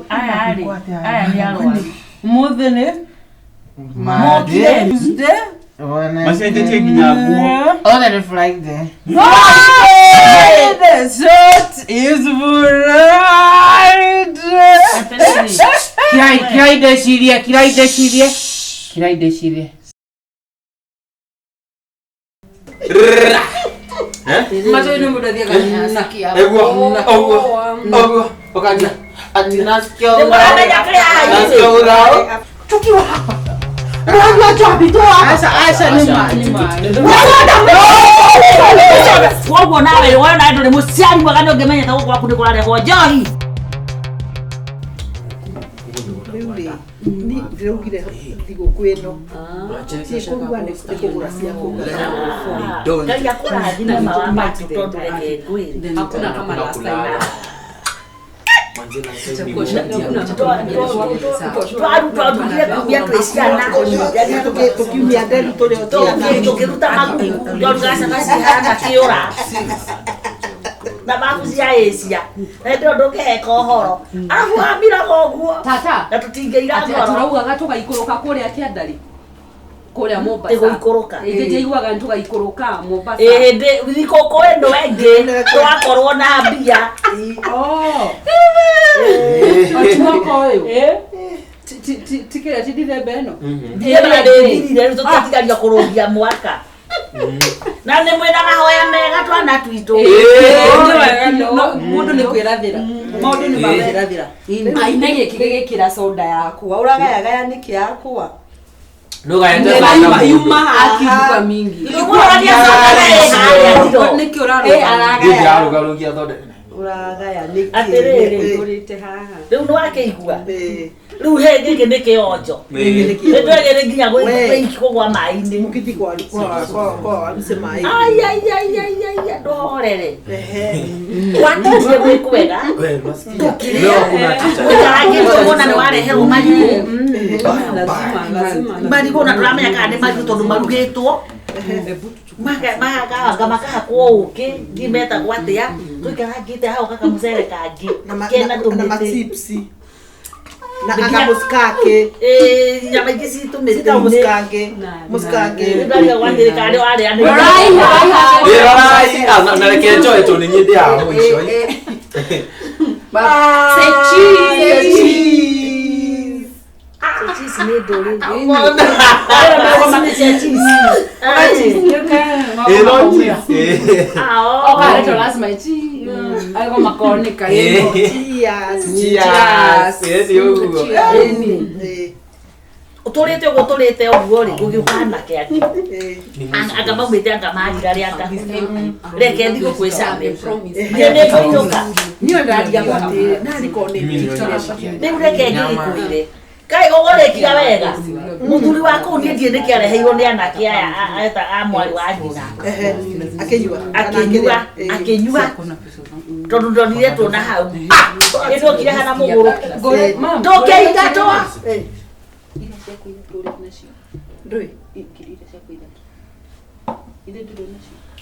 Aya rĩ, aya nĩ arwaru. Mũthĩ nĩ Mokire. Tuesday. Macenjetie nginya nguo. Othe nĩ Friday. Friday. Short is Friday. Atĩrĩrĩ, Kirai, kirai ndecirie, kirai ndecirie. Kirai ndecirie. Matũ-inĩ mũndũ athiaga na. Eguo, ũguo, ũguo, ũkagia. Ati nasikia Nĩ mũramenya kĩrĩa Nasikia hairĩ? ũrao. Tukiwa hapa. Unajua tu toa. Aca, aca nĩ ma, nĩ ma. Koguo nawe wona nawe ndũrĩ mũciari mwega nĩ ũngĩmenyete gũkũ gwaku nĩ kũrarehwo njohi. Rĩu rĩ, ni ndĩraugire thigũkũ ĩno ciĩkũruga nĩ kũgũra cia kũruga. Ngai akũrathime ma wa maitũ tondũ reke ngwĩre. Hakuna kama last time. Twarutire kumia twĩ ciana. Tũkiumia nderi tũrĩ o ciana. Tũkĩruta maguku twarugaga cabaci cihana kĩũra na mabu cia Asia na hĩndĩ ĩyo ndũngĩheka ũhoro arabu wamiraga ũguo Tata, na tũtingĩira atĩ ngoro tũraugaga tũgaikũrũka kũrĩa kĩandarĩ kũrĩa Mombasa. Tĩgũikũrũka. Ĩĩ njiguaga nĩ tũgaikũrũka Mombasa. Ĩ hĩndĩ thikũkũ ĩno ĩngĩ tũgakorwo na mbia. Oh. Oti mwaka ũyũ. Ti kĩrĩa ti Dithemba ĩno. Ndĩra ndĩthirire rĩu tũtiatigaria kũrũgia mwaka na nĩ mwĩna mahoya mega twana twitũ. Mũndũ nĩ kwĩrathĩra. Maũndũ nĩ makwĩrathĩra. Aina gĩkĩ gĩgĩkĩra soda yakwa. Ũragayagaya nĩkĩ yakwa? Ndũgaete Yuma- Yuma Akiruka haha. mingi. Ũrũgania soda ĩ harĩa ndiro. Nĩkĩ Eh, ũrarũga? aragaya. Ndĩrarũgarũgia thondeka. Ũragaya nĩkĩ? Atĩrĩrĩ. Ngũrĩte haha. Rĩu nĩ wakĩigua Ĩĩ. rĩu he gĩkĩ nĩ kĩonjo Ĩĩ. nĩ twagĩrĩ nginya We. kũgwa maĩ-inĩ. Mũkithi kwa kwa kwa kwa waruse maĩ. Aiaiaiaiaia ndũhorere. Ehe. Gwatindire gwĩ kwega We, nasikia. Leo hakuna teacher. ũikarangĩtwo wona nĩ wareherwo marigũ. Lazima, lazima. Marigũ na ndũramenya kana nĩ marigũ tondũ marugĩtwo makanga makahakwo ũkĩ ndiĩ metagwo atĩa tũikarangĩte hau gakamucere kangĩ Na ma- kena na na tũmĩtĩ. machipsi. Na akamuskake. Ĩĩ, nyama ingĩ ci Cita tũmĩtĩ-inĩ. muskange. Muskange. Nĩ gwatĩrĩ karĩ warĩa nĩ Rorai haha. Ĩ, rorai. Ah, na reke njoe tondũ nĩ niĩ ndĩaga mũico. Say cheese. Cheese. Cheese nĩ ndũrĩrĩ. Cheese. Ĩ, no cheese. Ĩ. Ah, Okaretwo lazima ichi. Ago makoneka. Ĩ. Cheers. Cheers. Ĩ, nĩ ũguo. Ĩĩ. Ũtũrĩte ũguo ũtũrĩte ũguo rĩ gũgĩũka anake angĩ. Ĩĩ. Anga maumĩte anga marira rĩa anga reke thigũkũ ĩcame niĩ nĩ ngũinũka. Niĩ ndarigagwo atĩrĩ, narĩ korwo nĩ Rĩu reke ngĩgĩkwĩre kaĩ ũgũrĩkia wega mũthuri wa kũu niĩ ndiĩ nĩkĩ areheirwo nĩ anake aya a mwarĩ wa nyina. Ehe. Akĩnyua. Akĩnyua, akĩnyua tondũ ndonire tuona hau ĩndũkire hana mũgũrũki ndũkĩingatwo. Ndũĩ.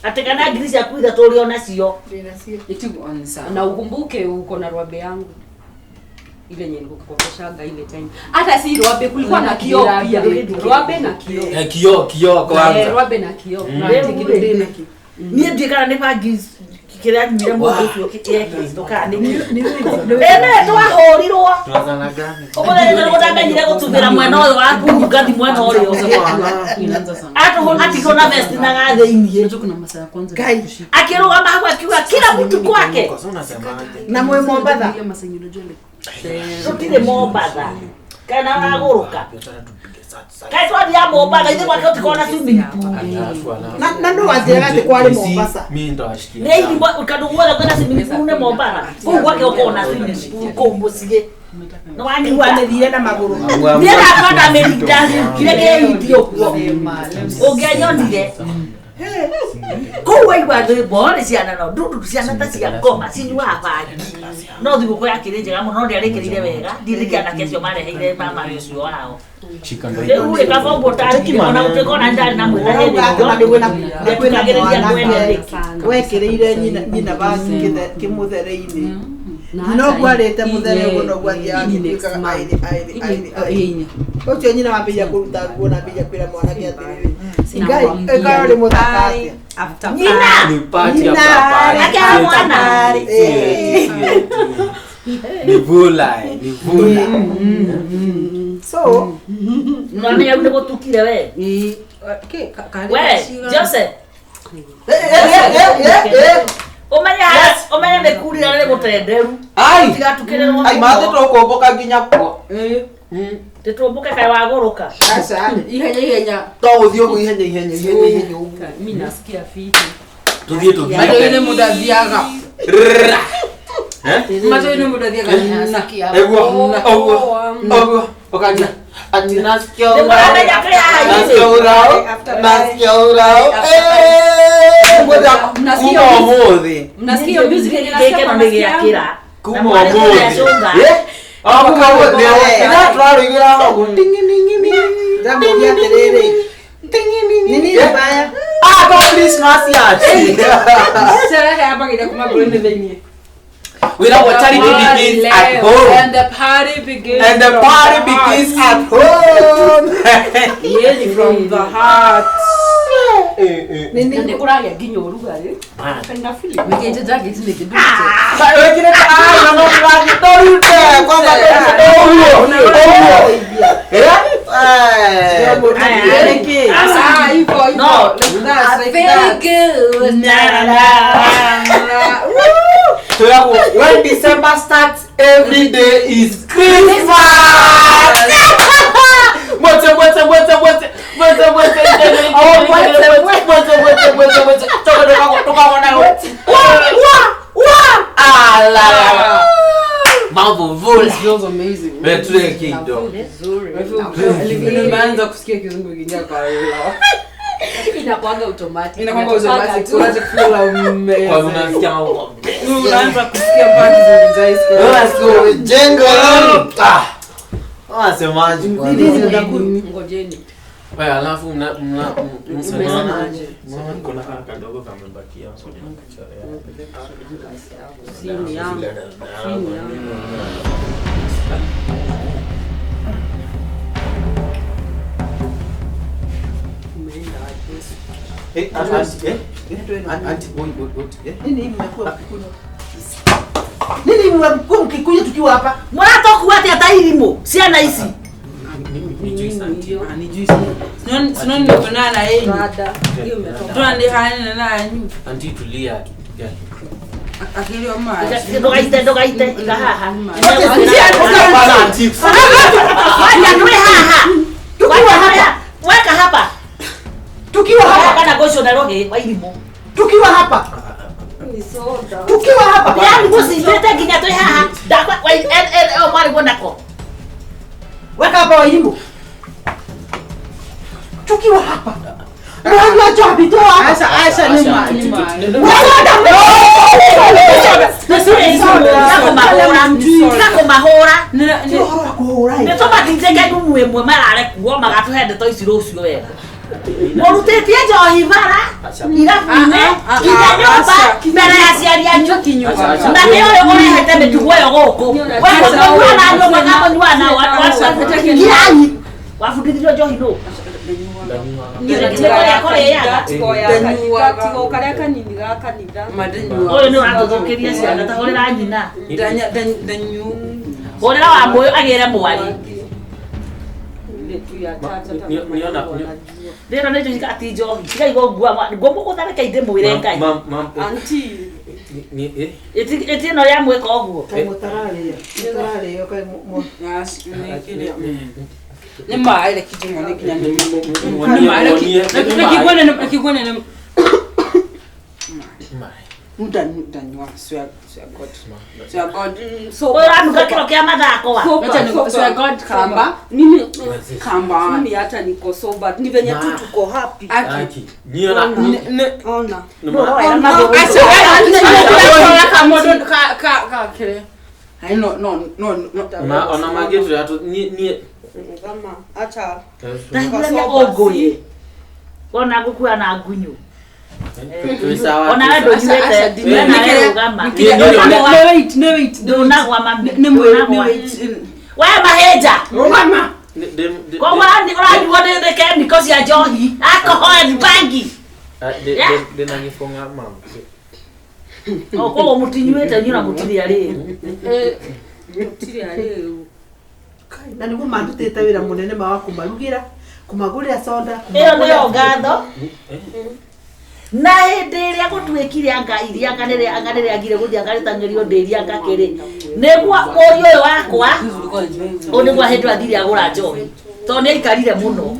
Atĩ kana ngiri ciaku ithatũ ũrĩ o nacio. Ndĩnacio. Na ukumbuke uko na rwabe yangu ile yenye nilikukopeshaga ile time. Hata si rwabe, kulikuwa na kioo pia. Rwabe na kioo. Eh, kioo, kioo Eh, kwanza. rwabe na kioo. Rĩu rĩ, niĩ ndiĩ kana nĩ bangi kĩrĩa nyuire mũndũ ũcio yekĩrĩtwo kana nĩ ĩne twahũrirwo. Tunaanza na gani? Ũmũthĩ nĩguo ndamenyire gũtumĩra mwena ũyũ waku ngathi mwena ũrĩa ũngĩ. Atigwo na vest na gathĩiniĩ. Ngai. Akĩrũgama hau akiuga kila mtu kwake. Sasa unasemaje? Na mwĩ Mombatha. Tũtirĩ Mombatha kana wagũrũka kaĩ twathiaga Mombatha ithuĩ gwake ũtikorwo na swimming pool. Alafu, alafu. Na no wanjĩraga atĩ kwarĩ Mombasa. Mimi ndo ashikia. Nĩ irimo kandũ guothe kwĩna swimming pool nĩ Mombatha kũu gwake gũkoragwo na swimming pool kũu mũciĩ nĩ wanyua. Nĩwamĩthire na magũrũ. Niĩ ndakwa ndamĩrindangire kĩindi ũguo ũngĩanyonire. Kũu waigua rwĩmbo nĩ ciana no ndundu ciana ta cia ngoma cinyuaga bangi. No thigũkũ yakĩrĩ njega mũno no ndĩarĩkĩrĩire wega. Ndiĩ nĩkĩ anake acio mareheire mama ũcio wao. Rĩu rĩ kaba ũguo ũtangire ona gũtuĩka ona ndarĩ na mwĩna hĩndĩ ĩyo no nĩtukagĩrĩria mwene nĩkĩ. Wekĩrĩire nyina bangi kĩmũthere-inĩ. Nyina ũguo arĩte mũthere ũguo noguo athiaga agĩtuĩkaga aĩrĩ aĩrĩ aĩrĩ aĩrĩ. Ũcio nyina wambĩrĩria kũruta nguo na ambĩrĩria kwĩra mwanake atĩrĩrĩ, Ngai ĩkorwo nĩ mũthaka atĩa. Nyina Ni party after party. Akĩra mwana. Ni vula, ni vula. So Nĩwamenya rĩu nĩgũtukire we. We, Joseph. Ũmenye ũmenye nĩ kurira nĩ gũtenderu. Ai, Tigatukĩrĩrwo. ai mathe tũkũmbũka nginya kuo. Tĩtũmbũke kaĩ wagũrũka. aca Ihenya ihenya. To gũthiĩ ũguo ihenya ihenya ihenya ihenya ũguo. Mimi nasikia fiti. Tũthiĩ tũthiĩ. Macho-inĩ mũndũ athiaga. Rrrra. Eh? Macho-inĩ mũndũ athiaga na. Eguo, ũguo, ũguo. Ũkanjia. Ati nasikia Nĩ urao. mũramenya kwĩ haha Nasikia ithuĩ. urao. Nasikia urao. Eh, ngoja Nasikia kuma ũmũthĩ. Mnasikia hiyo music yenye nasikia Gĩkeno kwa nĩ nasikia yangu? gĩakĩra. Na Kuma mwarĩ ũmũthĩ. kũrĩa Eh? Ah, kuma ũmũthĩ. Ĩra tũrarũigĩra haha ũguo. ndamũria atĩrĩrĩ, nĩ nini mbaya? Ah, go Christmas yacht. Sherehe yambagĩrĩria kuma ngoro-inĩ thĩiniĩ. Without charity begins at home. And the party begins. And the from party the begins heart. at home. Really from the heart. Nĩ Na nini nĩ kũragĩa nginya ũrugarĩ. Napenda feeling. Wĩkĩte jacket nĩkĩ Wekire ah, na no ndũrathiĩ ndũrute kwamba ũguo ũguo. Eh? Eh. nĩkĩ? Ah, hivyo hivyo. No. Like that, like Very that. good. Na, na. Twĩragwo when December starts every day is Christmas. Mwete mwete mwete mwete mwete mwete oh mwete mwete mwete mwete mwete toka toka toka ona wa wa ah la la mambo vula. This feels amazing. Wewe tule kido. I feel good. Nimeanza kusikia kizungu kiingia kwa roho. Inakuwaga automatic. Inakuwa Inatokaga automatic. tu. Unaanza kufeel amazing. Kwa unasikia mambo. Unaanza kusikia mpaka kizungu cha ice cream. Unasikia jengo. Ah. Unasemaje Nini zinakunywa? Ngojeni. Wewe alafu mna mna Umesemaje? Kuna kaka kadogo kamebakia ngoja nikachorea. Simu yangu. Simu yangu. Umeenda wapi? Eh, auntie, eh? Auntie, wait, wait, wait. Eh? Nini mmekuwa mkikunywa? Nini mmekuwa mkikunywa tukiwa hapa? Mũratũkua atĩa ta irimũ ciana ici. Ni juice auntie. Ni juice. Sinoni nimeonana na yeye. Rada. Hiyo imetoka. Tunandihana na yanyu. Auntie tulia tu. Akili maji. Ndũgaite ndũgaite iga haha. Hapana, auntie. Wacha twĩ haha. Tukiwa hapa. Weka hapa. Tukiwa hapa. Kana gocio na rohe wa irimũ. Tukiwa hapa. Ni soda. Tukiwa hapa. Yaani mũcindĩte nginya twĩ haha. Ndakwa wa N N O mwarĩ nako. Weka hapa waimbo. Tukiwa hapa. Mwanzo jobi toa hapa. Acha acha ni maji. Tiga kũmahũra. Ti ũhoro wa kũhũra ĩ. Nĩ tũmathitĩke rumu ĩmwe marare kuo magatũhe ndeto ici rũciũ wega. Mũrutĩtie njohi bara irabu-inĩ nginya nyũmba mbere ya aciari anyu. Na nĩ ũyũ ũrehete mĩtugo ĩyo gũkũ. We mũnyua na nyũmba na mũnyua na kirai. Wabundithirio njohi nũ? Tigo karĩa kanini ga kanitha. Ũyũ nĩ ũratũthũkĩria ciana ta hũrĩra nyina. Hũrĩra wa mũyũ agĩre mwarĩ. Ile tu ya chacha ta Niona Rĩno nĩ njohi ti njohi. Tigai gũngua ngũmũgũtha reke ndĩmwĩre Ngai. Mam mam Auntie. ni eh Ĩti ĩno ya mwĩka ũguo. Kaĩ mũtararĩo. Mũtararĩo kaĩ Ni maji ile kitu mwana kinya ni. Muonie muonie. Nikikuona nikikuona ni Ndanyua swear swear God. Swear God. Ũyũ ũranuka kĩro kĩa mathako wa. Wacha ni swear God kamba. Mimi Kamba. mimi hata niko sober. Ni venye tu tuko happy. Aki. Aki. Niĩ ona Ne Ona. nĩ ma- Acha wewe ka ka ka ka kile. Ai no no no no. Ma ona mangĩ tũrĩa niĩ niĩ Kama acha Ndaiguire nĩ ũngũyĩ. Wona ngũkua na ngunyu. twĩ sawa. Ona we ndũnyuĩte. We nawe rũgama. No wait, no wait. Ndũnagwa mami. Nĩ mwĩ Ndũnagwa. wait. We mahenja. Rũgama. Koguo ũranyuo nĩ chemical cia njohi. Alcohol and bangi. Ndĩna gĩbũng'a mam. O koguo mũtinyuĩte inyuĩ na mũtirĩ arĩu. tiri arĩu. Na nĩguo mandutĩte wĩra mũnene ma wa kũmarugĩra, kũmagũrĩra soda, Ĩyo nĩyo ngatho. Na hĩndĩ ĩrĩa gũtuĩkire anga iria anga nĩrĩa anga nĩrĩa agire gũthiĩ anga rĩtang'erio ndĩri anga kĩrĩ nĩguo mũriũ ũyũ wakwa ũyũ nĩguo hĩndĩ ĩyo athire agũra njohi tondũ nĩ aikarire mũno.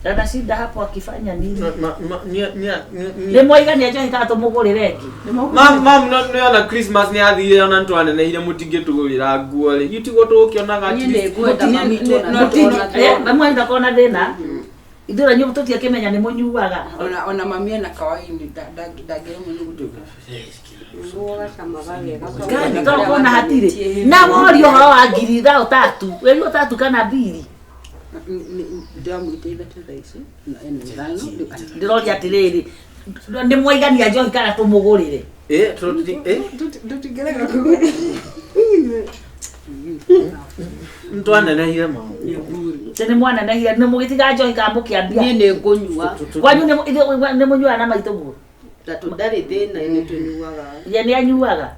Anashinda hapo akifanya nini? Nĩ mwaigania njohi kana tũmũgũrĩre ĩngĩ? Mam mam no nĩ ona Christmas nĩ yathirire ona nĩtwaneneire mũtingĩtũgũrĩra nguo rĩ. Itiguo tũgũkĩonaga Niĩ nĩngwenda mami tuona Mamu wanyu ndakorwo na thĩna. Ithuĩ na inyuĩ tũtiakĩmenya nĩ mũnyuaga. Ona ona mami ana kawaini ndangĩremwo nĩ gũtuĩka. Ngai tondũ na hatirĩ. Na worio ũhoro wa ngiri thao tatu, wĩrirwo tatu kana mbiri. Ndĩramwĩte ithatũ thaa ici na ena ithano rĩu Ndĩroria atĩrĩrĩ, nĩ mwaigania njohi kana tũmũgũrĩre? Ndũtingĩrega kũgũra. Nĩtwanenehire mam. Atĩ nĩ mwanenehire nĩ mũgĩtiga njohi kana mũkĩambia? Niĩ nĩ ngũnyua. Kwanyu nĩ mũnyuaga na maitũ guo? Tondũ ndarĩ thĩna nĩ tũnyuaga. Ye nĩ anyuaga?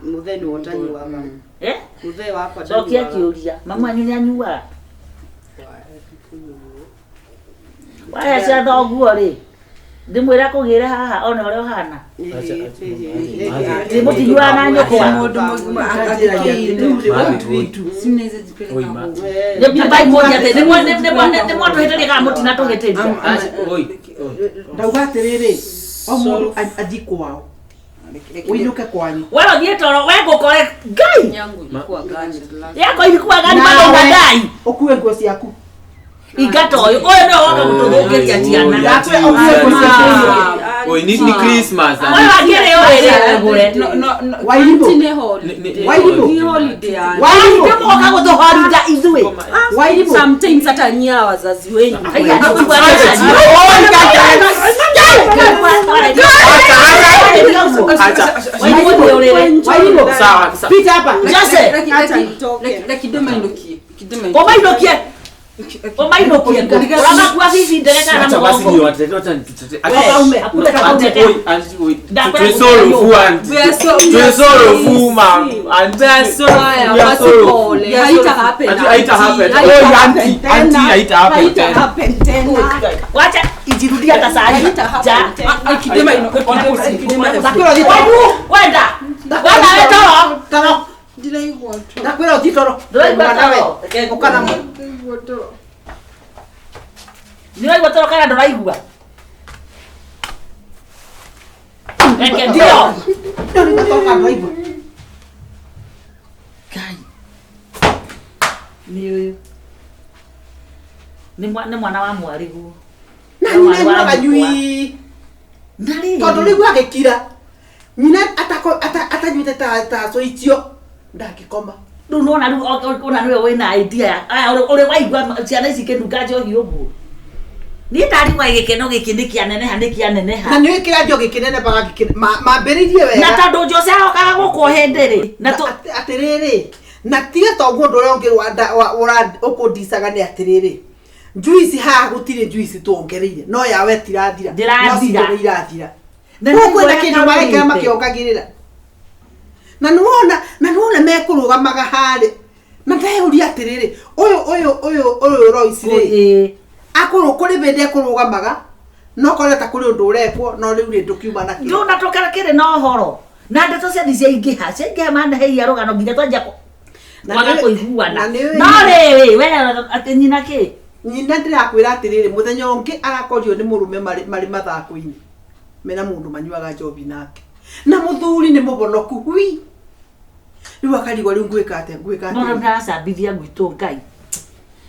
Mũthee nĩwe ũtanyuaga. Eh? Mũthee wakwa Cokia ndanyuaga. kĩũria. Mamu wanyu nĩ anyuaga? Waya cia thoguo rĩ, ndĩmwĩre akũgĩre haha one ũrĩa ũhana. Atĩ mũtinyuaga na nyũkwa. Mũndũ mũgima sinaweza jipeleka home. Nĩ mũrie atĩ nĩ mwatũhĩtĩria kana mũtinatũhĩtĩria? Ndauga atĩrĩrĩ, o mũndũ athiĩ kwao, ũinũke kwanyu. We ũthiĩ toro, we ngũkore Ngai. Yangu ilikuwa gani? Yako ilikuwa gani bado unadai? Ũkue nguo ciaku. Ingata ũyũ, ũyũ nĩwe woka gũtũthũkĩria ciana. Ndakwĩra ũkue nguo ciaku. Oi, ni Christmas. Ũyũ akĩrĩ ũrĩrĩ ũgũre. No no no. Wairimũ. Ni holiday. Wairimũ. Ni holiday yani. Wairimũ. Nĩ mũgoka gũtũhorida ithuĩ. Wairimũ. Sometimes hata nyia wazazi wenyu. Haiya, Wairimũ. Sawa, sawa. Pita hapa. Jose, Kidema inukie. Kidema ũmainũkie. Ũmainũkie. Ũramakua bibi ndege kana Acha basi mũgongo. ni watete wacha nitete. We, hakuna kutete. Oi, auntie, oi. Ndakwenda Twĩ sorrowful, auntie. We are so Twĩ sorrowful, ma'am. Auntie, We are so we are basi sorrowful. pole. Haita happen. Auntie, haita happen. Haita Oi, happen. auntie, auntie, haita happen Haita tena. happen tena. Wacha ijirudie hata saa hii. Haita Ja. happen tena. Kidema inukie. Ndakwĩra ũthiĩ toro. Wenda. Wenda we toro. Toro. Ndiraigua toro. Ndakwĩra ũthiĩ toro. Ndũraigua Mwana we. toro. Ũka na Ndiraigua toro. Ndĩraigua toro kana ndũraigua? Reke ndio. Ndũraigua toro kana ndũraigua? Ngai. Nĩ ũyũ. Nĩ mwana wa mwarĩguo. Na nyina anyuaga nyui. Na rĩrĩ. Tondũ rĩu agĩkira. Nyina atanyuĩte ta cũicio ndangĩkoma. Rĩu nĩwona rĩu ona nĩwe wĩna idea ya aya ũrĩ waigua ciana ici ikĩnunga njohi ũguo. Niĩ ndarigwo gĩkeno gĩkĩ nĩ kĩaneneha nĩ kĩaneneha. Na nĩũĩ kĩranjio gĩkĩnenehaga mambĩrĩirie wega. Na tondũ Jose arokaga gũkũ o hĩndĩ rĩ. Na atĩrĩrĩ, na tiga toguo ũndũ ũrĩa ũngĩ ũkũndicaga nĩ atĩrĩrĩ, juice haha gũtirĩ juice tuongereire no yawe tirathira. Ndĩrathira. No citũ nĩ irathira. Na Koguo nĩ kwĩna kĩndũ marekĩra ũrĩa makĩongagĩrĩra. Na nĩwona mekũrũgamaga harĩ. Na ndeyũria atĩrĩrĩ, ũyũ ũyũ ũyũ ũyũ Royce rĩ, Ĩĩ. akũrũ kũrĩ hĩndĩ ekũrũgamaga no kore ta kũrĩ ũndũ ũrekwo no rĩu rĩ ndũkiuma nakĩo. Ndũna tũkĩrĩ na ũhoro. Na ndeto ciathi ciaingĩha, ciaingĩha maneheia rũgano nginya twanjia kwaga kũiguana. No rĩrĩ, we atĩ nyina kĩ? Nyina ndĩrakwĩra atĩrĩrĩ mũthenya ũngĩ arakorio nĩ mũrũme marĩ mathako-inĩ mena mũndũ manyuaga njobi nake na mũthuri nĩ mũbonoku hui rĩu akarigwo rĩu ngwĩka atĩa ngwĩka No atĩa ndaracambithia gwitũ Ngai.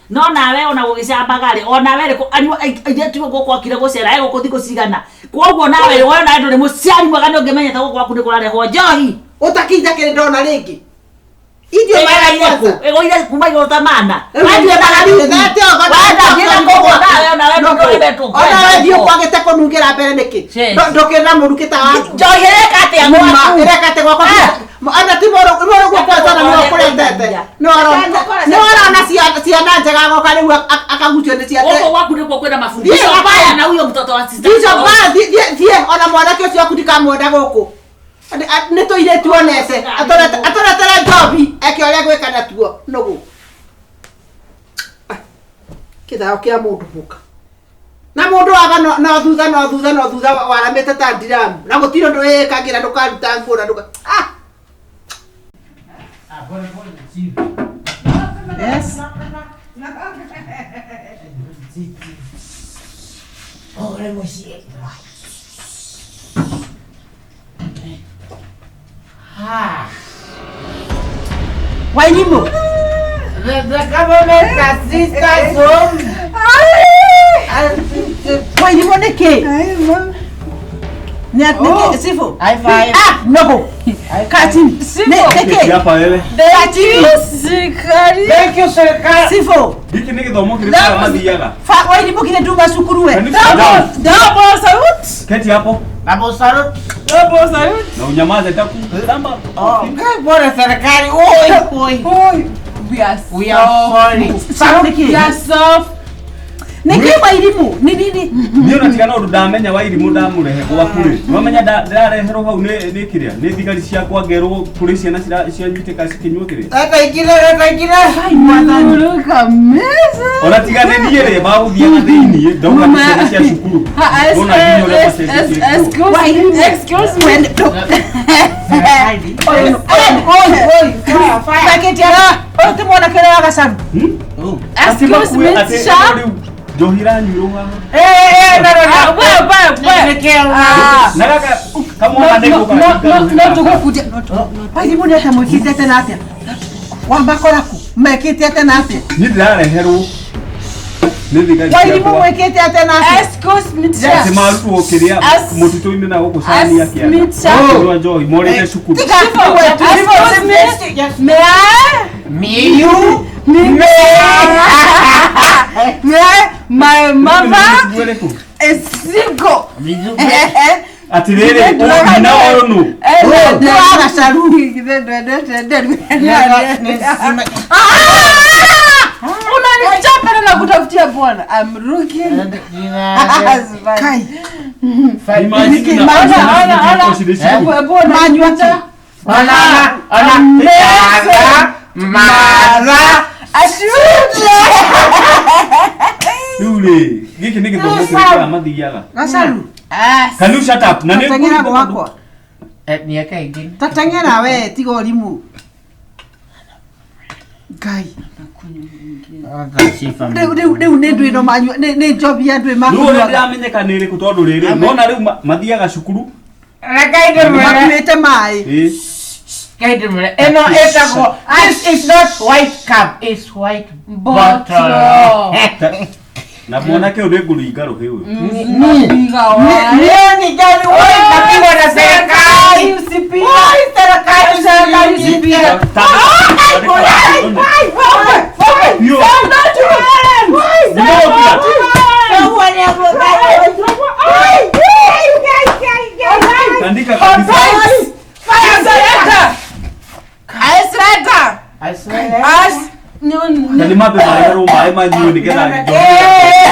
No nawe ona gũgĩcambaga rĩ ona we rĩ anyua airĩtu gũkũ akire gũcera egũkũ thikũ cigana koguo nawe rĩ wona ndũrĩ mũciari mwega nĩ ũngĩmenyete gũkũ gwaku nĩ kũrarehwo njohi ũtakinja kĩrĩ ndona rĩngĩ idio ĩgũire kũ ĩgũire kuma igũrũ ta mana onawe thiĩ ũkwagĩte kũnungĩra mbere nĩkĩ ndũkĩrĩ na mũrukĩ ta waku njohi ĩreka atĩa Muma, gwaku ĩreka atĩa gwakwa ona ti mũrũ kwanza na nĩwe ũkũrendete nĩwe ũrona ciana njega agoka rĩu akagucio nĩ ciana gũkũ gwaku nĩkuo kwĩna mafundisho Thiĩ, mabaya na huyo mtoto wa sister thiĩ ona mwanake ũcio waku ndikamwenda gũkũ nĩ tũirĩtu onete atũretere njobi eke ũrĩa gwĩka natuo nũgũ kĩthao kĩa mũndũ mũka na mũndũ waga no thutha no thutha no thutha waramĩte ta ndiramu na gũtirĩ ũndũ wĩĩkagĩra ndũkaruta nguo na ndũka ah Yes. Wairimu. The government assist us home. Wairimu nĩkĩ? Nĩkĩ Sifo? High five. Ah, no. Kati. Nĩkĩ? Hapa wewe. Kati. Thank you, serikali. Sifo. Giki nĩ gĩthomo kĩrĩkũ arĩa mathiaga? Wairimu kile nduma cukuru we. Double salute. Keti hapo Double salute. Double salute. na unyamaze taku. Oh, bora serikali. Oi, oi. Oi. We are We are sorry. Salute We are soft. Nĩkĩ Wairimu? Nĩ nini? Niĩ ona tiga no ũndũ ndamenya Wairimu ndamũrehe gwaku rĩ. Nĩwamenya ndĩrareherwo hau nĩ kĩrĩa nĩ thigari ciakwa ngerwo kũrĩ ciana cianyitĩka cikĩnyua kĩrĩa. Leta ingine. Look amazing. Ona tiga nĩ niĩ rĩ magũthiaga thĩiniĩ ndauga nĩ ciana cia cukuru. Ndona nginya ũrĩa macenjetie nguo. Excuse me. Oi, oi, oi. Paketi ya ũyũ ti mwanake ũrĩa wa Gacaru. Excuse me, Atĩ teacher. rĩu njohi iranyuĩrwo haha. Eh, no, no, no. Wewe. Ah. Na gaka kamwana No, no, no, tukukuja. Wairimu nĩ atĩa mwĩkĩte atĩa na atĩa? Wambakora kũ? Mekĩte atĩa na atĩa? Niĩ ndĩrareherwo nĩ thigari Wairimu ciakwa. mwĩkĩte atĩa na atĩa? Excuse me, teacher. Atĩ marutwo kĩrĩa mũtitũ-inĩ na gũkũ cania Ask me, kĩanda. teacher. Kũnyua njohi morĩte cukuru. Tiga Excuse me. May I? Me, you, Me. May I? My mother is single. Atĩrĩrĩ, nyina ũyũ nũ? Nĩ wa Gacaru. Unanichapa na kutafutia bwana. I'm looking. Husband. Kai. Imagine na- Ona, ona, ona. Cirĩ cukuru. Bwana Manyua kĩ? Ona, ona, mara, mara. Ashuja. Rĩu rĩ, gĩkĩ nĩ gĩthomo kĩrĩkũ arĩa mathiaga? Gacaru. Can you shut up? Na nĩ Tateng'era gwakwa. Miaka ingine. Tateng'era we tiga ũrimũ. Ngai. Rĩu rĩu rĩu nĩ ndwĩ ĩno manyua nĩ njobi ya ndwĩ Rĩu ũrĩa makuaga. ndĩramenyeka nĩ ĩrĩkũ tondũ rĩrĩ nona rĩu mathiaga cukuru. Makuĩte maĩ. Ĩ. Ĩno ĩtagwo this is not white cup, it's white bottle. Na mwanake ũyũ nĩ ngũringa rũhĩ ũyũ. Niĩ ningani oi napigwa na serikali. Usipige. Oi serikali serikali usipige. Yo. Tandika kabisa. Na nĩ mambe mareherwo maĩ manyue nĩgetha njohi.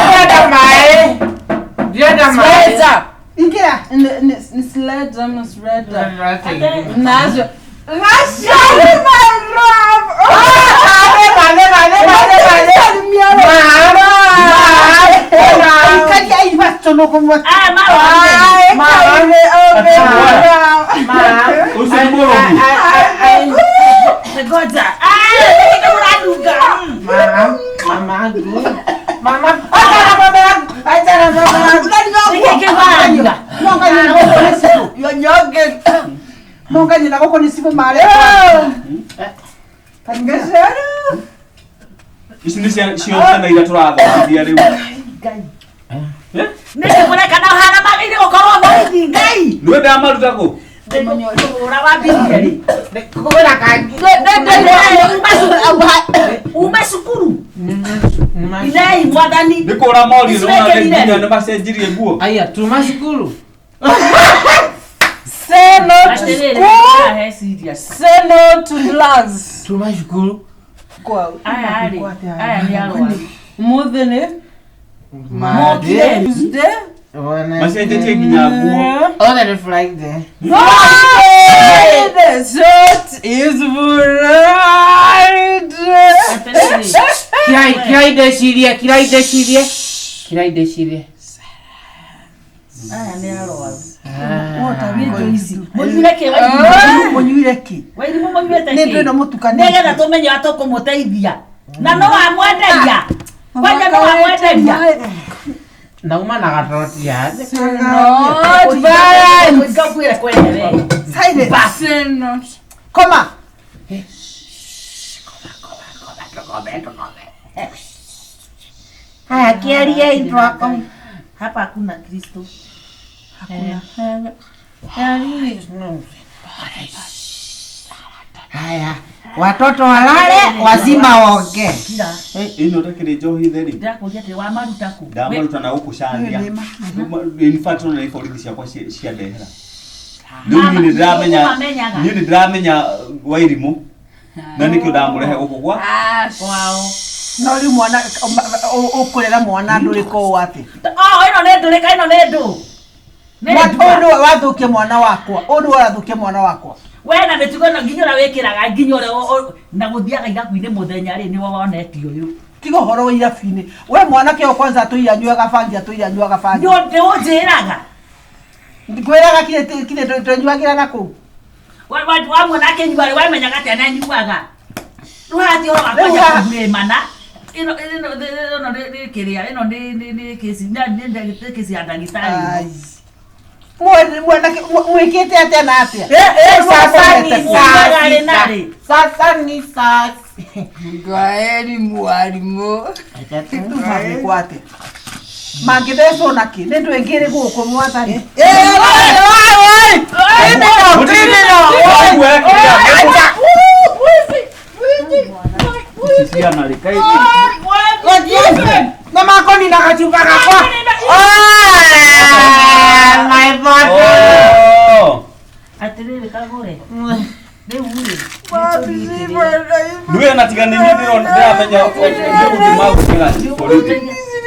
Ndienda maĩ. Ndienda maĩ. Ingĩra. Ikaria ibatũ nũkũmwe. Aya marora. Ũcio nĩ mũrogi. Ngoja. Ah, nĩ ũranunga. Mama, good. Mama, achana mama yangu. Achana mama yangu. Nĩkĩ kĩwaragia? Monga nyina gũkũ nĩ cibũ marĩ. Kangecero. Ici nĩ ciothe iria tũrathomithia rĩu. Nĩkĩ mũreka na ũhana magĩrĩire gũkorwo borithi Ngai? Nĩwe ndamaruta kũ? Ũra wambirie rĩ? Kũgũra kangi. Ume cukuru. Inei mwathani. Nĩ kũra morio nĩ nginya nĩ macenjirie nguo. Aya, tuma cukuru. Say no to school. Say no to drugs. Tuma cukuru. Aya rĩ, aya nĩ arwaru. Mũthĩ nĩ Monday. Tuesday. Macenjetie nginya nguo. Othe nĩ Friday. Friday. So it is Friday. Kirai, kirai ndecirie, kirai ndecirie. Kirai ndecirie. Aya nĩ arwaru. Mũnyuire Mũnyuire kĩ Wairimũ? Mũnyuire kĩ? Wairimũ mũnyuĩte Nĩ kĩ? ndũ ĩno mũtukanĩtie. Nĩgetha tũmenye ũrĩa tũkũmũteithia. Na no wamwenderia. Kwanja no wamwenderia. Nauma na gatoti ya. Not violence. Ngakwĩra kwene we. Silence. Say not. Koma. Haya, kĩarie twako. Hapa hakuna Kristo. Haya, watoto walale, wazima waongee. Kira. Ĩno takĩrĩ njohi theri. Ndĩrakũria atĩrĩ wamaruta kũ? Ndamaruta na gũkũ candia. In fact ona nĩ borithi ciakwa ciandehera. Rĩu niĩ nĩ ndĩramenya niĩ nĩ ndĩramenya Wairimũ na nĩkĩo ndamũrehe gũkũ gwa Kwao. No rĩu mwana ũkũrera mwana ndũrĩka ũũ atĩ. Oh, ĩno nĩ ndũrĩka, ĩno nĩ ndũ. Nĩ Ũyũ ndua. nĩwe wathũkia mwana wakwa. Ũyũ nĩwe ũrathũkia mwana wakwa. We na mĩtugo ĩno nginya ũrĩa wĩkĩraga nginya ũrĩa na gũthiaga irabu-inĩ mũthenya rĩ nĩwe wonete ũyũ. Tiga ũhoro wa irabu-inĩ. We mwanake ũyũ kwanza atũire anyuaga bangi, atũire anyuaga bangi. Nĩ ũnjĩraga. Ngwĩraga kirĩ tũnyuagĩra na kũu. Wamuona akĩnyua rĩ wamenyaga atĩa nĩ anyuaga. Rĩu haha ti ũhoro wa Rĩu kwanja haha- kũmĩmana. Ĩno ĩno ĩno nĩ kĩrĩa ĩno nĩ kesi nĩ kesi ya ndagĩtarĩ. Ai. Mwanake mwĩkĩte atĩa na atĩa? Sasa ni Umaga rĩ na saa rĩ. sita. Sasa ni saa Ngwaeri mwarimũ. Rĩu mangĩkwo atĩa? Mangĩthecwo na kĩ? Nĩ ndũ ĩngĩ ĩrĩ gũkũ mwathani. Ici ciana rĩ kaĩ Na makonina gacuba gakwa. Oh, my bottle. Oh. Atĩrĩrĩ kagũre. Rĩu rĩ. Nĩwe na tiga nĩ niĩ ndĩramenya nĩ gũthiĩ magũkĩra borithi.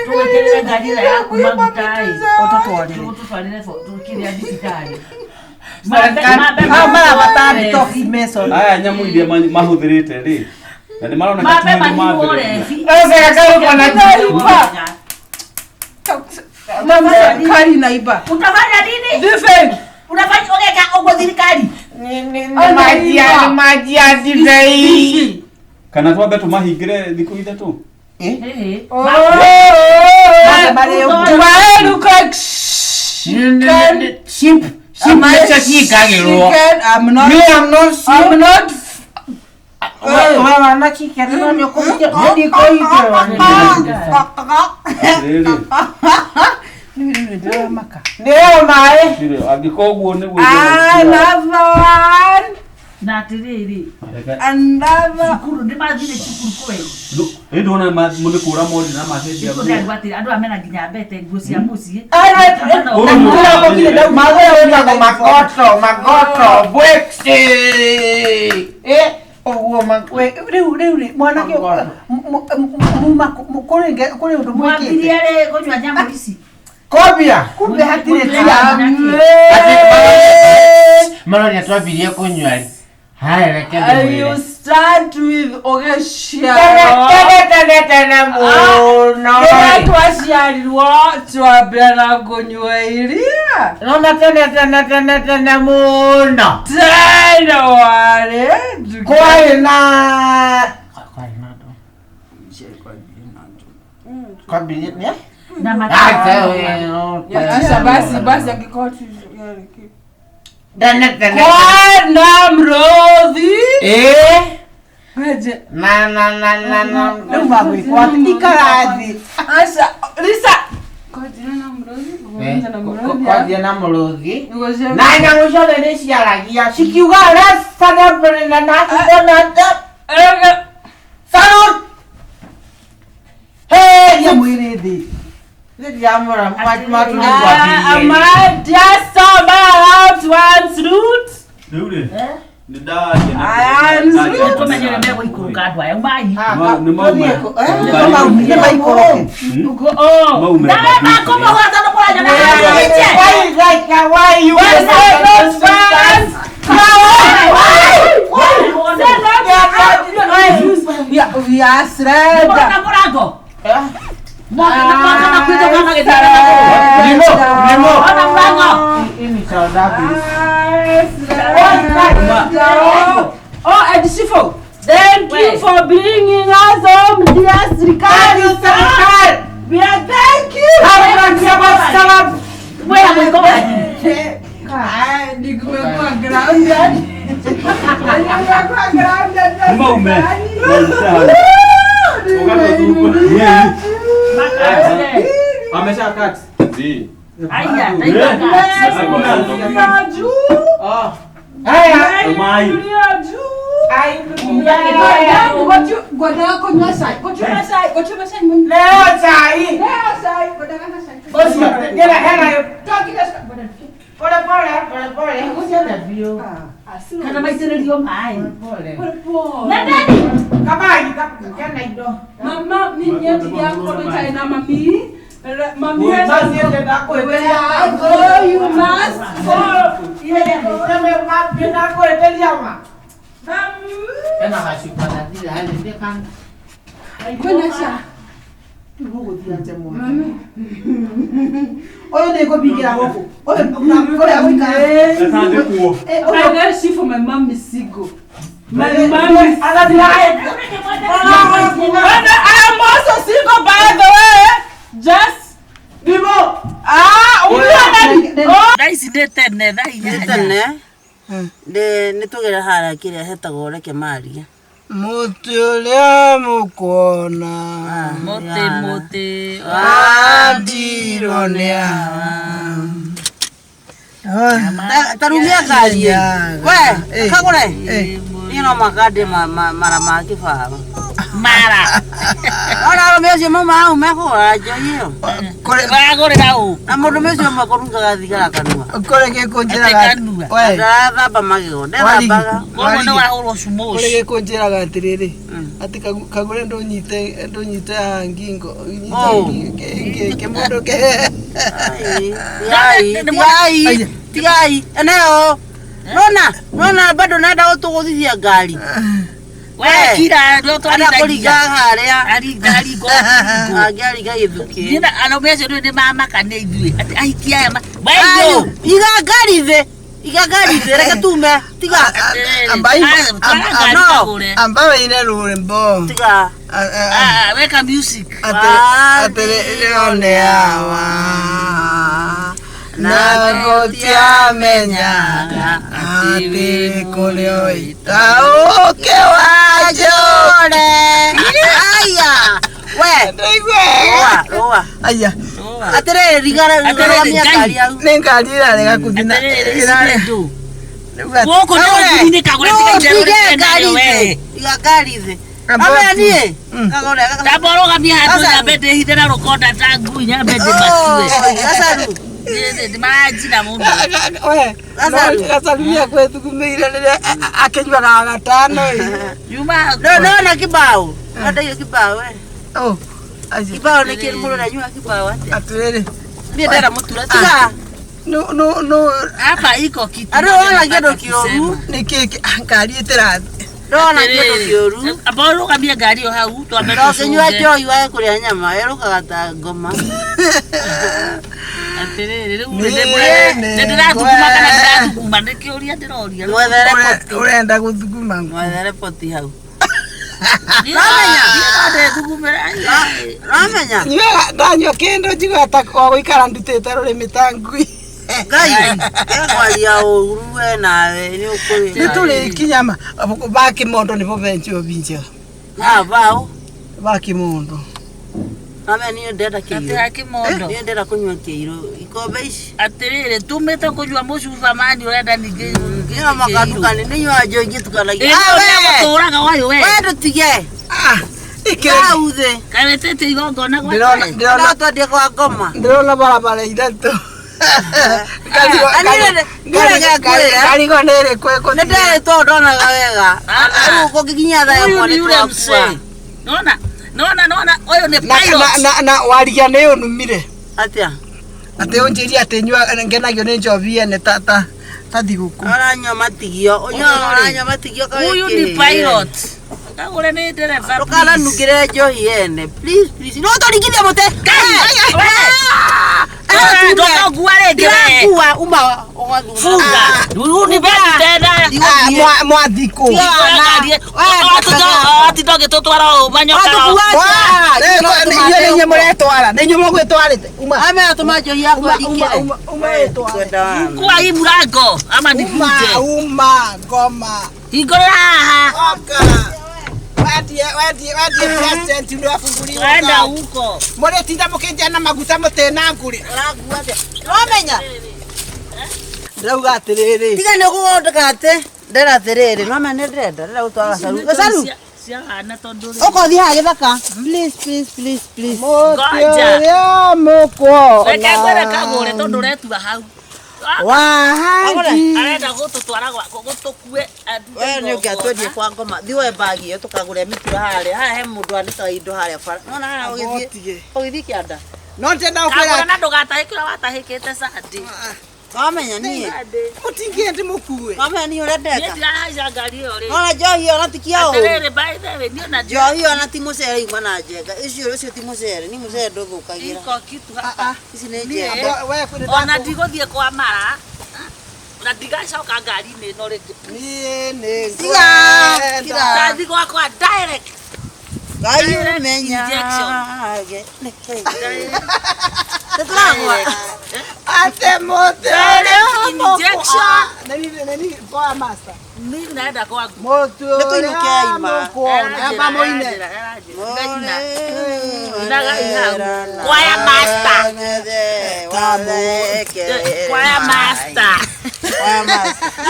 Tũgwĩkĩrĩre ngari ĩrĩa yaku maguta ĩ. Ũtũtwarĩre. Tũgũtwarĩre kĩrĩa thibitarĩ. Hao marabatara detox mason. Aya nyamũ iria mahũthĩrĩte rĩ na nĩ maroneka Mambe ti nĩ manyuo mathĩrĩte. ũrebi. Serikali uko na Serikali naiba. Utafanya nini? Defend. Unafanya ũgeka ũguo thirikari? Ni maji ya maji ya divei. Kana twambe tũmahingĩre thikũ ithatũ. Ĩhĩ. Tuwaeruka. Sheep, sheep nĩcio ciĩkagĩrwo. Chicken, I'm not. Me, I'm not sheep. I'm not. We wana kĩkerero nĩ ũkũhingĩrwo. Niĩ ndikũhingĩrwo. Atĩrĩrĩ. Rĩu ndĩramaka. Nĩyo maĩ. Atĩrĩrĩ, angĩkorwo ũguo nĩguo Another one. Na atĩrĩrĩ. Another. Cukuru nĩ mathire cukuru kweli. Ĩ ndona nĩ kũra mori na macenjia Nĩkũ ndĩrarigwo atĩrĩ andũ aya mena nginya mbete nguo cia mũciĩ. Magũragwo magoto, magoto, bwekse. Eh, ũguo Rĩu rĩu rĩ mwanake muma kũrĩ ũndũ mwĩkĩte. Mwambirie rĩ kũnyua nyamũ ici. Kobia. Kumbe hatirĩ ciana. Maroria twambirie kũnyua rĩ. Haya, reke ndĩmwĩre. You start with Tene ũgĩciarwo. tene tene tene mũno. Rĩrĩa twaciarirwo twambia na kũnyua iria. Nona tene tene tene tene mũno. Tene warĩ Kwarĩ na kwarĩ na andũ. Kwambĩrĩria nĩ Na Acha basi basi angĩkorwo tu tene tene Kwana mrothi. ĩĩ Weje. na na na na na Rĩu magwĩkwo atĩ ikara thĩ. Acha Lisa. Kwanjia na mrothi. Kwanjia na mrothi. kwanjia na mũrũthi Ngoja. na nyamũ ciothe nĩ ciaragia cikiuga Salute! Hey, Ria mwĩrĩ thĩ. ndĩramũra Am I just about one root? Rĩu rĩ, nĩ ndaria I am Tũmenye ũrĩa megũikũrũka andũ aya umai. Nĩ maume. Nĩ maikũrũke. Uko oh. Maume. Nawe makũmũhũra tondũ mũranyona haha. Why you We are sreda. Mũrona mũrango. Mwaka na mwaka na kwĩthũka magĩtara na kũu. Nimo, nimo. Ona mũrango. Oh, and Shifo, thank you for bringing us home, dear Srikari. We are thank you. Mwĩra mũiko wanyu. Nimekuwa grounded. Nimekuwa grounded. Nĩ maume. Amesha cut. Zi. Aya, ndaigua. Oh. Haya. Mai. Leo chai. Ũcio, ngĩra hena yo. Pole pole, pole pole. Ũcio biũ. Kana maitĩrĩrio maĩ. Pole. Na ndani. Kabagi, kena indo. Mama, mimi yako na mami. Mami, Ũthiĩte ndakwĩtĩria. oh, you must go. Ndakwĩtĩria ma. Ena gacuba gathira harĩ ndĩ kana. Kwenda Rĩu mũgũthiĩ atĩa mwana? Ũyũ nĩ ngũbingĩra gũkũ. Ũyũ ũrĩa gũikara. Asante kuo. Eh, ũyũ I got she for my mom is single. My mom is Agathira And I am also single by the way. Just Nimo. ah, oh, Thaa ici nĩ tene thaa inyanya. Tene nĩ tũgere harĩa kĩrĩa hetagwo reke maria. Mũtĩ ũrĩa mũkuona Mũtĩ mũtĩ. wandirwo nĩ awa. Tarumia ngari we kagũre niĩ no makande mara ma kĩbaba Mara. ona arũme acio mauma hau mekũgũra njohi ĩyo Maragũrĩra ũ? na mũndũme ũcio ũmwe kũrungaga thigara kanua Kũrĩ gĩkũnjĩraga Atĩ kanua. we ndarathamba magego ndethambaga Koguo nĩ wahũrwo kũrĩ cumoci. gĩkũnjĩraga atĩrĩrĩ atĩ kagũre ndũnyite ndũnyite haha ngingo Oh. ũnyite kĩmũndũ ke Ai, tigai tigai eneo nona nona bado nenda gũtũgũthithia ngari We kira ndio arĩa twaringagia. kũringa harĩa Aringa aringa. angĩaringa gĩthukĩ Nina arũme acio rĩu nĩ mamaka nĩ ithuĩ atĩ ahiki aya ma Ayo, Weyo. iga ngari thĩ iga ngari thĩ reke tume tiga amba wĩine rwĩmbo tiga Ah, weka music. atĩrĩrĩo nĩ awa na gũtiamenyaga atĩ kũrĩ oita ũkĩ wa njũre aya we rũa rũa aya atĩrĩrĩ rigara Atĩrĩrĩ, rigaramia Ngai. ngari yaku nĩ ngari ĩrarega kũthiĩ na Atĩrĩrĩ, ici ĩrarega nĩ ndũ. Rĩu atĩ- Gũkũ nĩ ũthuri-inĩ kagũre tiga itherũ tige rĩtene ngari we. thĩ iga ngari thĩ Amba amenya tu. niĩ kagũre Tamba ũrũgamie handũ Gacaru. nyambe ndĩhithe na rũkonda ta ngui nyambe ndĩmatue. gacaru Nĩ maranjina mũno. We, Gacaru. gacaru nĩakwĩthugumĩire rĩrĩa akĩnyuaga gatano ĩ. Yuma no no na kibao ndandaio kibao we Oh, acio. kibao nĩ kĩ mũndũ aranyua kibao atĩa Atĩrĩrĩ niĩ ndera mũtura tiga no no no hapa iko kitu. Andũ ona kĩndũ kĩũru nĩ kĩ ngari ĩtĩrathiĩ ndona kĩndũ kĩũru Amba ũrũgamie ngari ĩyo hau twambe no kĩnyua tũcũnge. njohi wage kũrĩa nyama ĩrũkaga ta ngoma Atĩrĩrĩ rĩu Nĩ- nĩ ndĩrathuguma kana ndĩrathuguma nĩ kĩũria ndĩroria. mwethere poti Ũrenda gũthuguma mwethere poti hau Ramenya. Ramenya. Nyuaga ndanyua kĩndũ njiguaga ta wa gũikara ndutĩte rũrĩmĩ ta ngui. Ngai, ekwaria ũru we nawe nĩ ũkũrĩ. Nĩ tũrĩkinya ba kĩmondo nĩbo benjwo binjega. Ah, bao. Ba kĩmondo. Ame niĩ ndĩrenda kĩirũ. Atĩ kĩmondo. Niĩ ndĩrenda kũnyua kĩirũ. Ikombe ici. Atĩrĩrĩ tumĩte kũnyua mũcuba mani ũrenda ningĩ Nĩyo makandukani nĩ nyuaga njohi ngĩtukanagia. Ĩĩ ũrĩa gũtũraga wayũ we. We ndũtige. Ah, ikĩrĩ. Hau thĩ. Kaĩ wĩtĩte igongona gwa Ndĩrona ndĩrona No twendie kwa ngoma. ndĩrona barabara ithatũ. Ngarigwo nĩ ĩrĩkũ Nĩ ĩkũthiĩ. nderĩtwo ndonaga wega. Rĩu kũngĩkinya thaa Huyu ĩmwe ni nĩ yule twakua. mzee. Naona naona naona huyu ni Na pilot. na na warigia nĩ ũnumire. Atĩa? Atĩ ũnjĩrie atĩ nyua ngenagio nĩ njobi ene ta ta ta thigũkũ. Ũranyua matigio. Ũnyuaga ũranyua matigio kaĩ Huyu ni pilot. Kagure ni dereva. Ndũkananungĩre njohi ene. Please, please. No tũringithie mũtĩ. Ndũkangua rĩngĩ we. Ndirakua uma ũgathura. Funga. Huyu ni beti tena. Ah, mwathikũ. Atindogĩtũtwara ũũ manyoka. Inyuĩ nĩ inyuĩ mũretwara. Nĩ inyuĩ mũgwĩtwarĩte. Uma. Ame atũma njohi yakwa Uma uma ndikĩre. uma uma wĩtware. Kwa hii mlango ama Uma nikuje. uma ngoma. Hingũrĩra haha. Oka. Wendie wendie wendie president nĩ wafunguliwa. Twenda huko. Mũrĩtinda mũkĩnjia na maguta mũtĩ na ngũrĩ. Ũrangua atĩa? Wamenya? Ndĩrauga atĩrĩrĩ. Tiga nĩ ũgũthondeka atĩ. Ndĩrenda atĩrĩrĩ, no ma nĩ ndĩrenda, ndĩrenda gũtwara gacaru. Gacaru, Ciahana tondũ rĩ. ũka ũthiĩ haha gĩthaka. Please, please, please, please. Mũtĩ Ngoja. ũrĩa mũkuona. Reke ngwĩre kagũre tondũ ũretua hau. Wahanji. Arenda gũtũtwara gũtũkue We nĩ ũngĩatwendie kwa ngoma. Thiĩ woe mbagi ĩyo tũkagũre mĩtura harĩa. Haha he mũndũ anĩkaga indo harĩa bara. Nĩwona haha ũgĩthiĩ Ũtige. ũgĩthiĩ kĩanda. No ndĩrenda Kagũre gũkwĩra na ndũgatahĩke ũrĩa watahĩkĩte Sunday. Wamenya niĩ. mũtingĩe ndĩmũkue. Wamenya niĩ ũrĩa Niĩ ndeka. ndirahaica ngari ĩyo rĩ. Nona njohi ona ti kĩa ũru. Atĩrĩrĩ by the way niĩ ona Njohi ona ti mũcere yuma na njenga. Icio ũcio ti mũcere, ni mũcere ndũthũkagĩra. iko kitu hapa. Ici nĩ njenga. We kwĩrĩ Ona ndigũthiĩ kwa mara na ndigacoka ngari-inĩ ĩno rĩngĩ. Niĩ nĩ Tiga, ngwenda. tiga. Ndathiĩ gwakwa direct. Ngai Direct ũmenyage. injection. Nĩtũragũa. Atĩ mũtĩ ũrĩa Direct injection. Nĩ kwa master. Mimi naenda kwangu. Mũtĩ ũrĩa Nĩtũinũke ima. mũkuona. Amba mũine. Choir master. Choir master.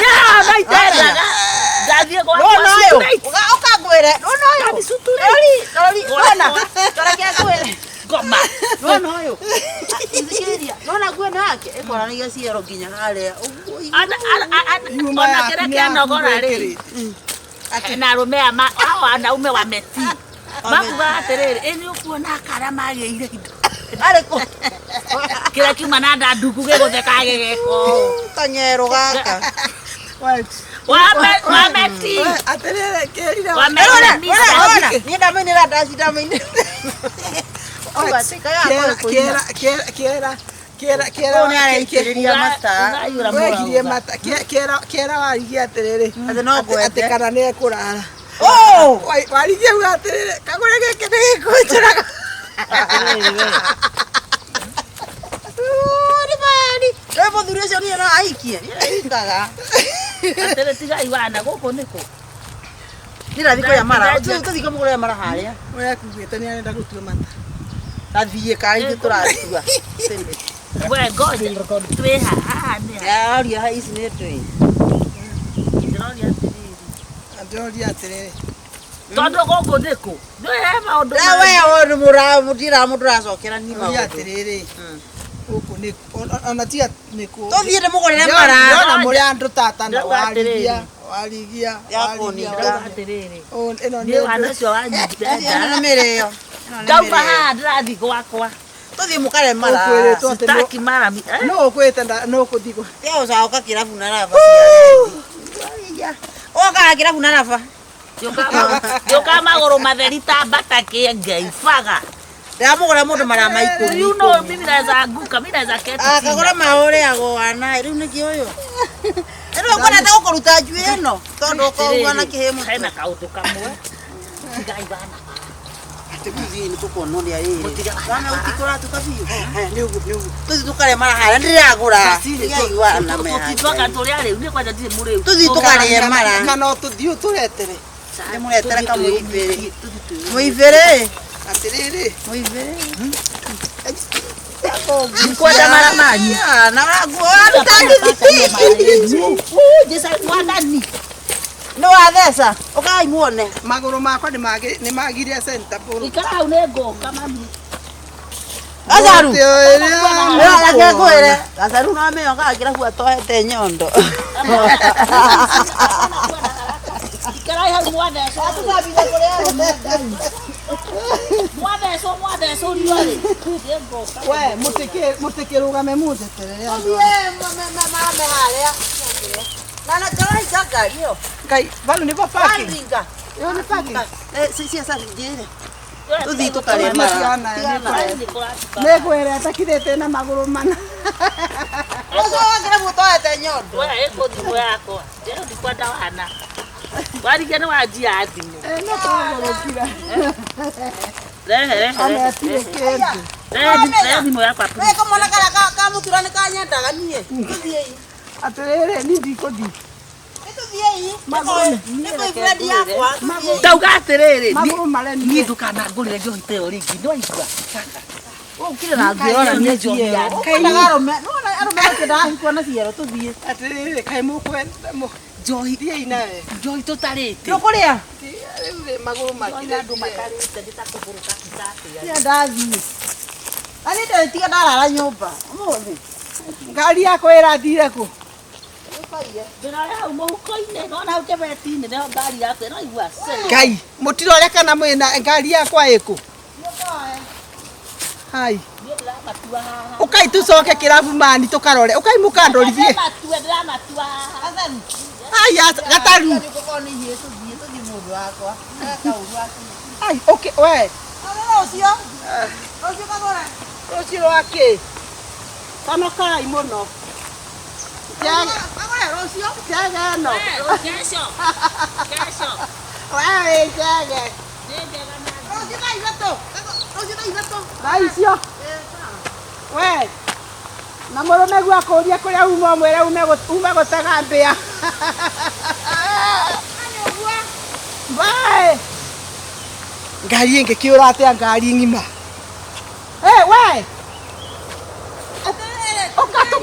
Yeah, naitendaga. Ndathiĩ gwakwa Nona ũyũ. suturate. Ũkangwĩre. Nona ũyũ. Ndathi suturate. Rori, rori, nona. Toreke ngwĩre. Ngoma. Nona ũyũ. Ithikĩrĩria. Nona nguo ĩno yake ĩkwaranagia ciero nginya harĩa. Ũguo Yuma Ona yaku kĩrĩa nĩ kĩanogora yaku rĩ na arũme aya hao wanaume wametii makugaga atĩrĩrĩ ĩ nĩ ũkuona akara magĩire indo Arĩ kũ? kĩrĩa kiuma na nda nduku gĩgũtheka gĩgeko Kanyero gaka. wameti Atĩrĩrĩ kĩrire. Wame- Nona, nona. Niĩ ndamainĩra ndaci ndamainĩra. Auga atĩ kaya Kĩera kĩera kĩera kĩera kĩera Ũyũ nĩareitĩrĩria mata. Wegirie mata kĩera kĩera warigie atĩrĩrĩ Atĩ no ngwende. atĩ kana nĩ ekũrara. Oh! Warigie uga atĩrĩrĩ kagũre gĩkĩ nĩ gĩkũnjũraga. Nĩ bani. Rĩu mũthuri ũcio niĩ no ahikie. Niĩ ahikaga. atĩrĩ tigai wana gũkũ nĩkũ Niĩ ndathiĩ kũrĩa mara. Tũthiĩ kũmũgũrĩra mara harĩa. We akugĩte nĩ arenda gũtua mata. Tathiĩ kaĩ ithuĩ tũratua. we ngoja twĩ haha nĩ ha Aria ici nĩ ndũĩ. ndĩroria atĩrĩrĩ Ndĩroria atĩrĩrĩ. tondũ gũkũ nĩkũ nĩ he maũndũ Na we ũyũ nĩ mũra mũndũ ũracokera niĩ Ndĩroria maũndũ. atĩrĩrĩ. Gũkũ nĩ ona tiga nĩkũ. Tũthiĩ ndĩmũgũrĩre mara. Ndĩrona mũrĩ andũ tata na Ndĩrauga warigia atĩrĩrĩ. warigia Ya warigia. kũninda. Ndĩrauga atĩrĩrĩ Ĩno nĩ nĩ wana ũcio wanyu Ĩno nĩ mĩrĩo. Ĩno nĩ ndauma mĩrĩo. haha ndĩrathiĩ gwakwa Tũthiĩ mũkare mara. Ũkwĩrĩtwo atĩ sitaki mara no ũkwĩte no ũkũthiĩ gwa- Tiga gũcoka kĩrabu na raba. Ũkaga kĩrabu na raba. Njoka magũrũ matheri ta mbata kĩengei baga. Ndĩramũgũra mũndũ mara ma ikũmi. You know mimi naweza anguka, mimi naweza keti chini. Akagũra maũrĩagwo wana rĩu nĩkĩ ũyũ. Rĩu ũkwenda ta gũkũruta njuĩrĩ ĩno tondũ ũkoigua na kĩhĩ mũtwe. Hena kaũndũ kamwe. Tigai bana. Atĩ tũthiĩ nĩ tũkuona ũrĩa ĩrĩ. Wana ũtikũratuka biũ. Haya nĩ ũguo nĩ ũguo. Tũthiĩ tũkarĩe mara harĩa ndĩragũra. Tigai wana Tũtitwaka tũrĩa rĩu niĩ kwanja ndirĩ mũrĩu. Tũthiĩ tũkarĩe mara. Kana tũthiĩ ũtũretere. Ndĩmũretere kamũibĩrĩ. Mũibĩrĩ. Atĩrĩrĩ. Mũibĩrĩ. Ndikwenda mara manyu. Na ũraguo waruta ngiri. Jesu mwathani. Nĩ watheca. Ũkai muone. Magũrũ makwa nĩ magire center pole. Ikara hau nĩ ngũka mami. Gacaru. Mũtĩ ũrĩa Reke ngwĩre. Gacaru no amenye gakĩra kua tohete nyondo. Ikara hau mwathecwo. Mwathecwo mwathecwo riũa-rĩ. Nĩ ngũka. We mũtikĩrũgame mũnjeterere andũ. Mame harĩa. Na na karahinga ngari ĩyo. Ngai, vau nĩvo parking. Waringa. Ĩyo nĩ parking. Cia njĩre. Tũthiĩ tũkarĩe mara. Nĩ ngwĩre atakirĩte na magũrũ mana. Ũcio wakĩra kua tohete nyondo. We ĩkũ thimũ yakwa. Rĩu ndikwenda wana. Warigia nĩ wanjia thimũ. No kũgũrũkira. Rehe rehe. Ona atirĩ kĩndũ. Rehe thimũ yakwa. We kamwana karĩa ka mũtura nĩ kanyendaga niĩ. Tũthiĩi. Atĩrĩrĩ, niĩ ndikũthiĩ. Nĩtũthiĩi. Nĩ boyfriend yakwa. Ndauga atĩrĩrĩ. Magũrũ maremire. Niĩ ndũkanangũrĩre njohi ta ĩyo rĩngĩ. Nĩ waigua? Ũkire na ngĩrora nĩ njohi ya. Ũkwendaga arũme. Nĩwona arũme makĩendaga ahikwo na ciero tũthiĩ. Atĩrĩrĩ, kaĩ mũkwenda Njohi thiĩi nawe. njohi tũtarĩte. Ndũkũrĩa? Rĩu rĩ magũrũ makire. Andũ matarĩte nĩ ta kũgũrũka kitatĩa. Tiga ndathiĩ. Na niĩ ndĩrĩtiga ndarara nyũmba ũmũthĩ. Ngari yakwa ĩrathire kũ? Ndĩrore hau mũhuko-inĩ, nona hau kĩbeti-inĩ nĩho ngari yakwa ĩraigua. Ngai, mũtirore kana mwĩna ngari yakwa ĩkũ? Hai. Niĩ ndĩramatua haha. Ũkai tũcoke kĩrabu mani tũkarore. Ũkai mũkandorithie. Ndĩramatua, ndĩramatua haha. Ai, gataru. Gũkorwo nĩ ihiĩ tũthiĩ tũthiĩ mũndũ wakwa. Kaũru aku. Ai, okay, we. Rũciũ. Rũciũ kagũre. Rũciũ rwa kĩ? Conokai mũno. Kagũre rũciũ. Njege ĩno. Kesho. Kesho. We wĩ njege. Nĩ njega na Rũciũ thaa ithatũ. Rũciũ thaa ithatũ. Thaa icio. We. Na mũrũme guo akũrie kũrĩa uma ũmwĩre ume gũtega mbĩa. Bye. Ngari ĩngĩkĩũra atĩa ngari ng'ima? Hey, we.